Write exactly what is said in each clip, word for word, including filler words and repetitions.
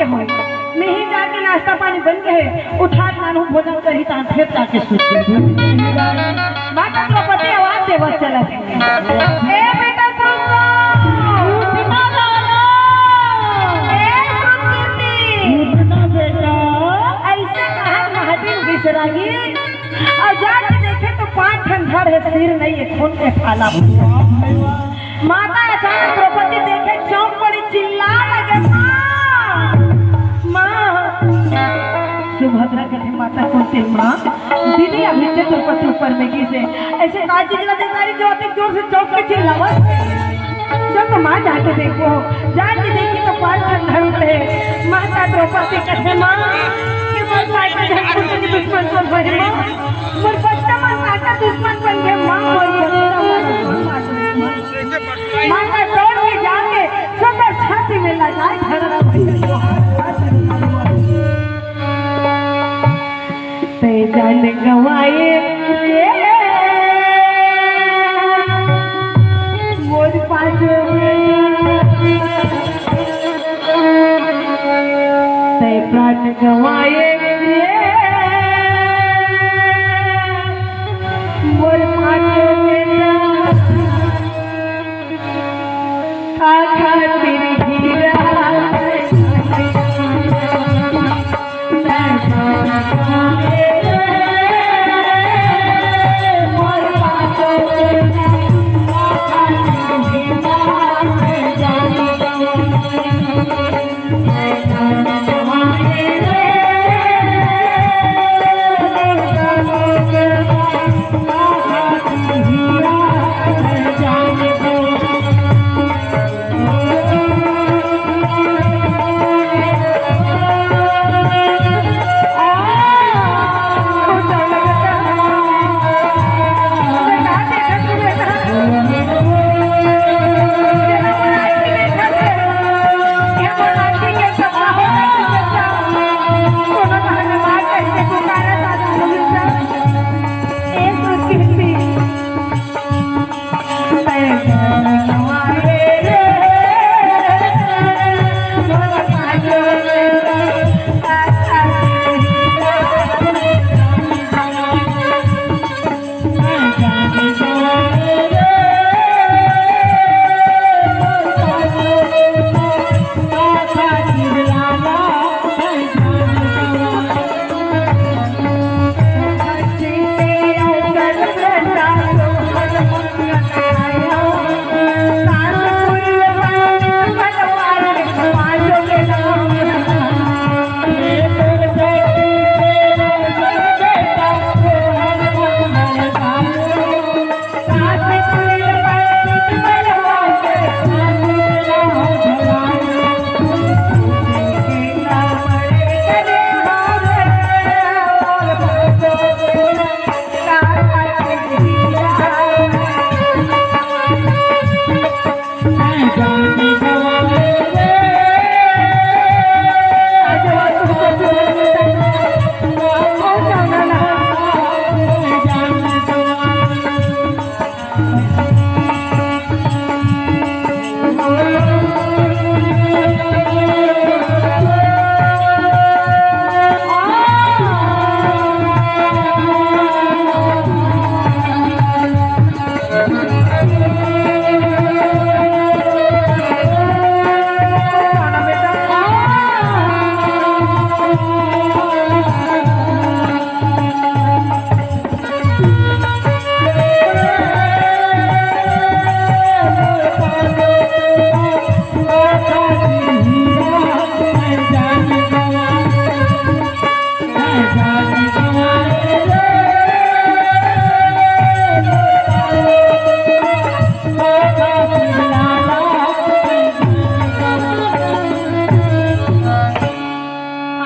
होय। मिही जाके नाश्ता पानी बन गे हे, उठा के नानू भोजन करही, तहां फेर जाके सुत जाही। माता द्रौपदी आवाज देवत चलत हे, "ए बेटा सुन लो, उठना दादा, ए संस्कृति, उठना बेटा।" अइसे कहत महती बिसरा गे, अउ जाके देखे तो पांच ठन धड़ हे, सिर नइ हे, खून के थाला। माता अचानक द्रौपदी देखे, चौंक पड़ी, चिल्ला लगे, "माँ, माँ।" सुभद्रा कथे, "माता कौन तेरी माँ?" दीदी, अभी से द्रौपदी ऊपर में गिस हे। अइसे का चीज ला देख रही जो अतेक जोर से चौंक के चिल्लावत? चल तो माँ जाके देखो। जाके देखी तो पांच ठन धड़ हे। माता द्रौपदी कथे, "माँ, ये मोर पांच ठन धड़ के दुश्मन कौन हे माँ?" मोर बच्चा मन काकर दुश्मन बन गे, माँ, मोर बच्चा मन काकर दुश्मन। माता दौड़ के जाके सुंदर छाती में लगाए, धड़क भैया। ते जान गंवाए रे, मोर पांचों बेटा। तैं प्राण गंवाए रे, मोर पांचों बेटा। का खातिर हीरा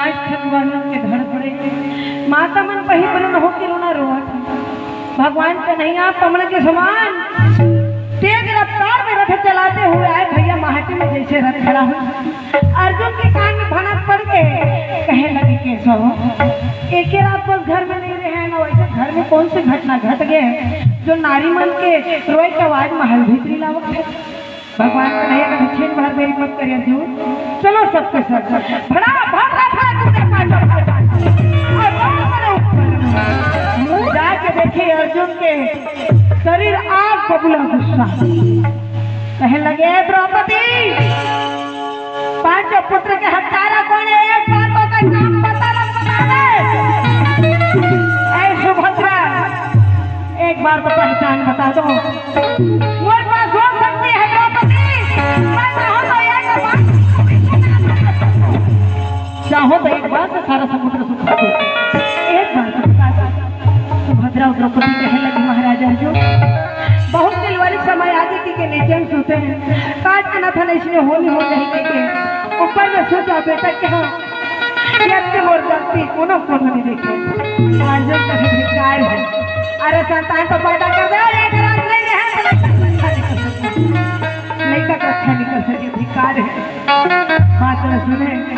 आज ठन बालक के धड़ पड़े। माता मन पही बरन होके रोना रोवत हे। भगवान कन्हैया पवन के समान तेज रफ्तार में रथ चलाते हुए आए भैया, माटी में जैसे रथ खड़ा हो। अर्जुन के कान में भनक पड़ के कहे लगे, "केशव, एके रात बस घर में नहीं रहे हैं ना, वैसे घर में कौन सी घटना घट गए जो नारी मन के रोए के आवाज महल भीतरी लावत हे?" भगवान कन्हैया का छिन भर देरी मत करिए अर्जुन। चलो सबके सब। भड़ा, भड़ा, भड़ा, भड़ा, कूदे पांचों भाई। और बड़ा, बड़ा ऊपर। जाके देखिए अर्जुन के शरीर आग बबूला गुस्सा। कहे लगे, "द्रौपदी, पांचों पुत्र के हत्यारा कौन है? एक बार तो का नाम बता दे, बता दे।" ऐ सुभद्रा, एक बार तो पहचान बता दो। मोर पास हो सकती है द्रौपदी, मैं चाहूँ तो एक बार, चाहूँ तो एक बार से सारा समुद्र सुखा दो। एक बार तो बता दो। सुभद्रा और द्रौपदी कहे लगी, "महाराज अर्जुन, बहुत दिलवारी समय आगे की के नीचे हम सोते हैं, काट के ना था इसने होनी हो जाएगी के ऊपर में सोचा बेटा के हाँ।" ये अत्ते मोर गलती कोनो कोनो नहीं देखे। अर्जुन का भी धिक्कार है। अरे संतान तो पैदा कर दे और एक रात नहीं है, नहीं का कक्षा नहीं कर सके, धिक्कार है। बात न सुने।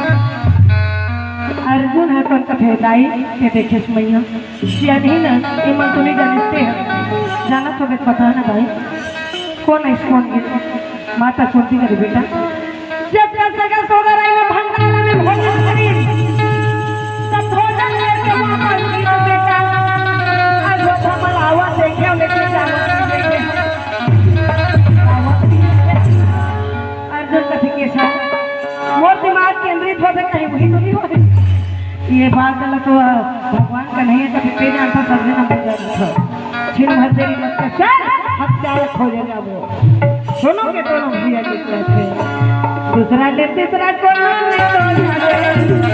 अर्जुन है कौन कथे दाई के देखे मैया। सियानी ना, ये मन तो नहीं जानते हैं। जाना तो मैं पता ना भाई। कौन है कौन ये? माता कुंती करे बेटा। जब तक सगा सोदर आई ना भंडारा में भोजन करी, तब भोजन लेके वापस गई तो बेटा, आज वो धमल आवा देखे, लेके जावा देखे। अर्जुन कथी के साथ मोर दिमाग केंद्रित हो जाता है, वही तो नहीं हो रही। ये बात गलत हुआ। भगवान कन्हैया का भी पेज आता, सब जना बजा था। छिन भर देरी मत कर, चल, हत्या खोजे जाबो। सुनो के दोनों भैया के कहते हैं, दूसरा ले तीसरा को नाम नहीं तो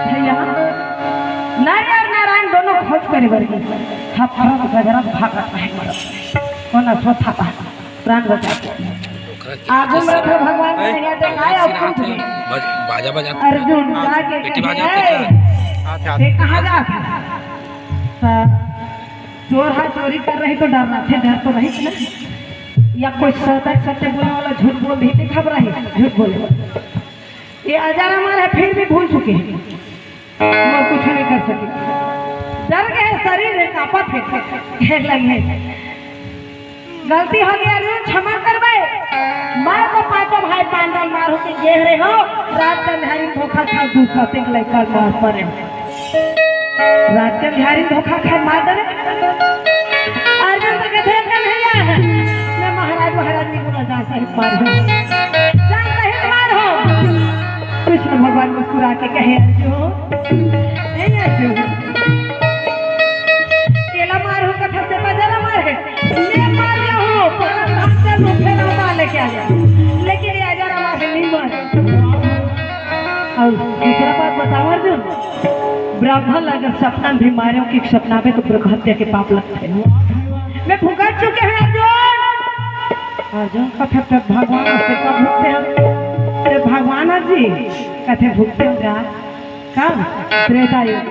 भैया, नर और नारायण दोनों खोज करे बर गे। हफरत गजरत भागत रहे मरत। कोना सोथा पा प्राण बचा के। आगू में तो भगवान कन्हैया देखाए और कुछ नहीं। बज-, बाजा बजाते हैं। अर्जुन हाँ, जाके बेटी कहे, बाजा "ए, ते कहाँ जात है?" तो चोर हा चोरी कर रही तो डर रहा थे, डर तो रही ना। या कोई सदा सत्य बोलने वाला झूठ बोल रही थी, घबराही, झूठ बोले। ये अजर अमर है, फिर भी भूल चुके हैं, वो कुछ नहीं कर सके। डर गए, शरीर है कांपत है, ढेर लगे। गलती हो गया, अर्जुन क्षमा करबे। मैं तो पांचों भाई पांडव मार होके गेह रहे हो, रात का ध्यान धोखा खा दूसरा तेल लेकर मार पड़े। रात के बिहारी धोखा खाए मार दे रे। अर्जुन तो कहते हैं, "कन्हैया है, मैं महाराज, महाराज नहीं बोला, जा सहित मार हो, जा सहित मार हो।" कृष्ण भगवान मुस्कुरा के कहे, "अर्जुन, नहीं अर्जुन, केला मार हो कथा से बजरा मार है, मैं मार लिया हूँ, परम भक्त रूप में मार लेके आ गया, लेकिन ये अजर आवाज नहीं मार।" और दूसरा बात बताओ अर्जुन, ब्राह्मण ला अगर सपना भी मारे हो कि सपना में तो ब्रह्म हत्या के पाप लगते हैं। मैं भुगत चुके हैं अर्जुन। अर्जुन कथे, "ते भगवान से कब भुगते हैं?" ते भगवान जी कथे, "भुगते हो जा।" कब? त्रेता युग।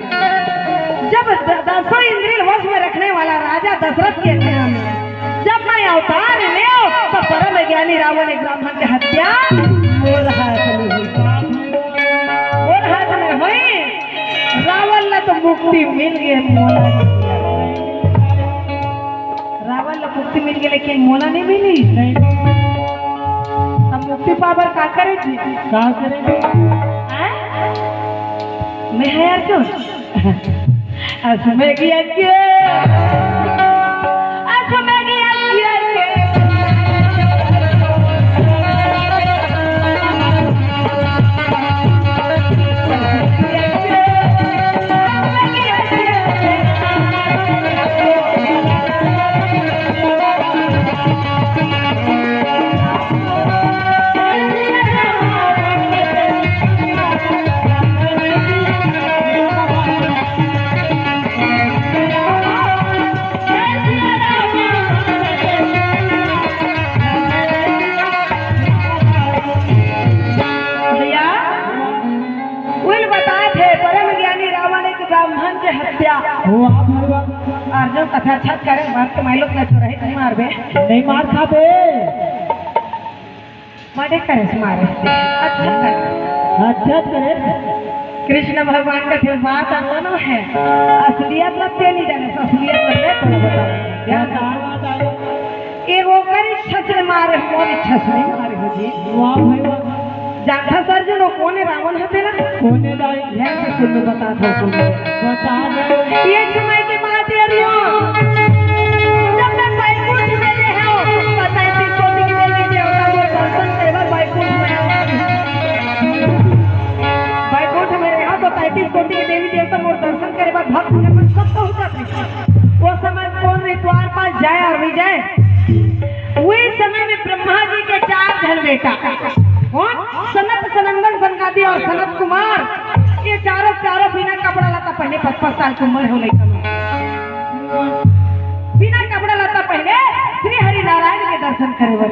जब द-, दसों इंद्रिय वश में रखने वाला राजा दशरथ के समय में जब मैं अवतार लियो, तो परम ज्ञानी रावण एक ब्राह्मण के हत्या मोर हाथ में हुई। मोर हाथ में हुई। रावण ला तो मुक्ति मिल गई, मोला नहीं। रावण ला मुक्ति मिल गई, लेकिन मोला नहीं मिली। नहीं। हम मुक्ति पाबर का करे जी? का करे? हैं? मैं है यार क्यों? असमें की अज्ञे, असमें की अज्ञे। हत्या। वाह भाई वाह। अर्जुन कथा अच्छा करे, मार के माई लोग ला चोराही नहीं मारबे। नहीं मार खाबे। मर्डर करे से मारे। अच्छा करे। अच्छा करे। कृष्ण भगवान का फिर बात आता ना है। असलियत लगते नहीं जाने, असलियत लगते तो बताओ। क्या बात है? ये ओकर इच्छा से मारे, मोर इच्छा से नहीं मारे हो जी। वाह भाई वाह। जानथा सर जी, वो कौन है? रावण है तेरा? कौन है दाई? ध्यान से सुन लो, बता दो तुम। बता दो। ये समय के बात है, अरे, जब मैं बैकुंठ में रहे हो, तो तैंतीस कोटि के देवी देवता को दर्शन केवल बैकुंठ में आओ। बैकुंठ में रहे हो, तो तैंतीस कोटि के देवी देवता मोर दर्शन करे बाद भक्त के मन सब पहुंच जाते। वो समय कौन रे द्वारपाल, जय और विजय। वही समय में ब्रह्मा जी के चार झन बेटा, कौन? सनत, सनंदन, सनकादि और सनत कुमार। ये चारों, चारों बिना कपड़ा लत्ता पहने, पचपन साल की उम्र हो लइका मन। बिना कपड़ा लत्ता पहने श्री हरि नारायण के दर्शन करे बर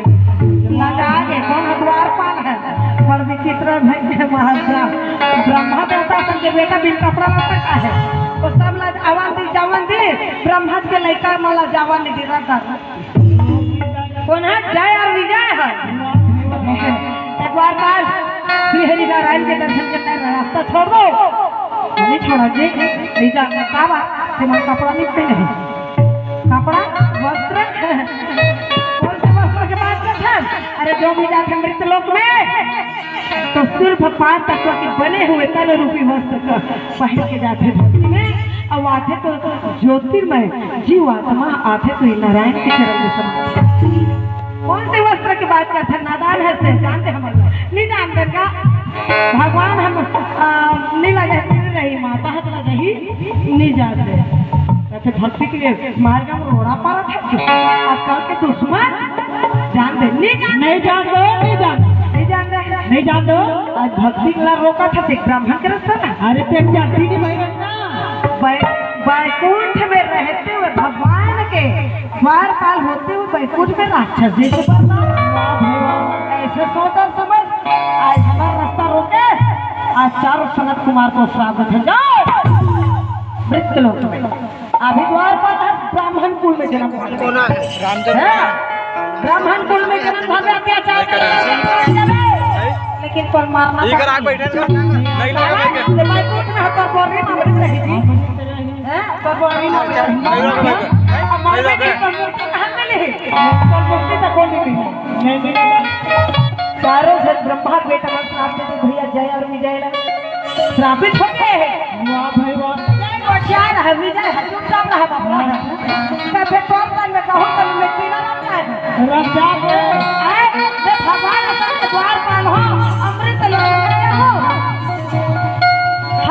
लगा के, कौन है? द्वारपाल है। बड़ विचित्र भैया महाराज, ब्रह्मा देवता सन के बेटा बिन कपड़ा लत्ता का है। वो सब ला आवन दी, जावन दी, ब्रह्मा जी के लइका मन ला जावन नहीं दे रहा था। कौन है? जय और विजय है। एक बार बाद श्री हरि नारायण के दर्शन करने का रास्ता छोड़ दो। नहीं छोड़ा जी, नहीं जाना। का बात? तुम्हारा कपड़ा नहीं पहने हैं। कपड़ा, वस्त्र, कौन से वस्त्र के बात करते हैं? अरे, जो भी जाते हैं मृत लोक में, तो सिर्फ पांच तत्व के बने हुए तन रूपी वस्त्र का पहन के जाथे धरती में, अउ आथे तो ज्योतिर्मय जीव आत्मा आथे तो ये नारायण के चरण में समा। कौन से वस्त्र की बात करथे? नादान है से जानते हम लोग। नहीं जानते का? भगवान हम, आ, नीला जहती नहीं माता हत ला जही नहीं जानते। कहते भक्ति के मार्ग में रोड़ा पारा था। आजकल के दुश्मन जान दे, नहीं जान नहीं जान दो, नहीं जान। नहीं जान रहे। नहीं जान दो। आज भक्ति ला रोका था, देख ब्राह्मण के रास्ता ना। अरे, ते जाति नहीं भाई ना। बै-, बैकुंठ में रहते हुए भगवान के द्वारपाल होते हुए बैकुंठ में राक्षस जैसे बर्ताव। ऐसे सोच और समझ, आज हमारा रास्ता रोके, आज चारों सनत कुमार को श्राप दे जाओ। मृत्यु लोक में। अभी द्वारपाल है, ब्राह्मण कुल में जन्म। कौन है? रामचंद्र। हैं? ब्राह्मण कुल में जन्म भा के अत्याचार करे, लेकिन पर मारना ये कर आग बैठे हैं, नहीं लगा बैठे। ये बैकुंठ में हत्या कर रही, मामले नहीं जी। हैं? तो बोली ना, नहीं लगा बैठे। अब मामले नहीं लगा बैठे। की प्रमुख कहाँ मिले? तो मुक्ति तक कौन नहीं मिले? नहीं, नहीं, नहीं। चारों से ब्रह्मा बेटा का श्राप दे दे, भैया जय और विजय लगा। श्रापित हो गए हैं। वाह भाई वाह। जय गोठियार है, विजय है, चुपचाप रहा बाबा। मैं फिर तोर पर में कहूँ तो मैं पीना रख जाए। रख जाए। आए, मैं भगवान असन के द्वारपाल हो, अमृत लोक में हो।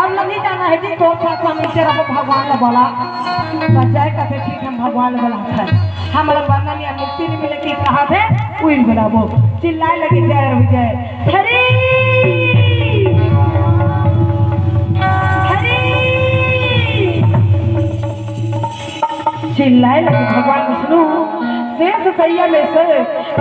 हम लोग नहीं जाना है जी, तोर साथ हम नीचे रहो, भगवान ने बोला। बस जाए का फिर ठीक, हम भगवान ने बोला है। हम लोग बंधन या मुक्ति नहीं मिले कि कहा थे, कोई बोला वो। चिल्लाए लगे जय और विजय। हरी हरी चिल्लाए लगे भगवान विष्णु, शेष सैया में से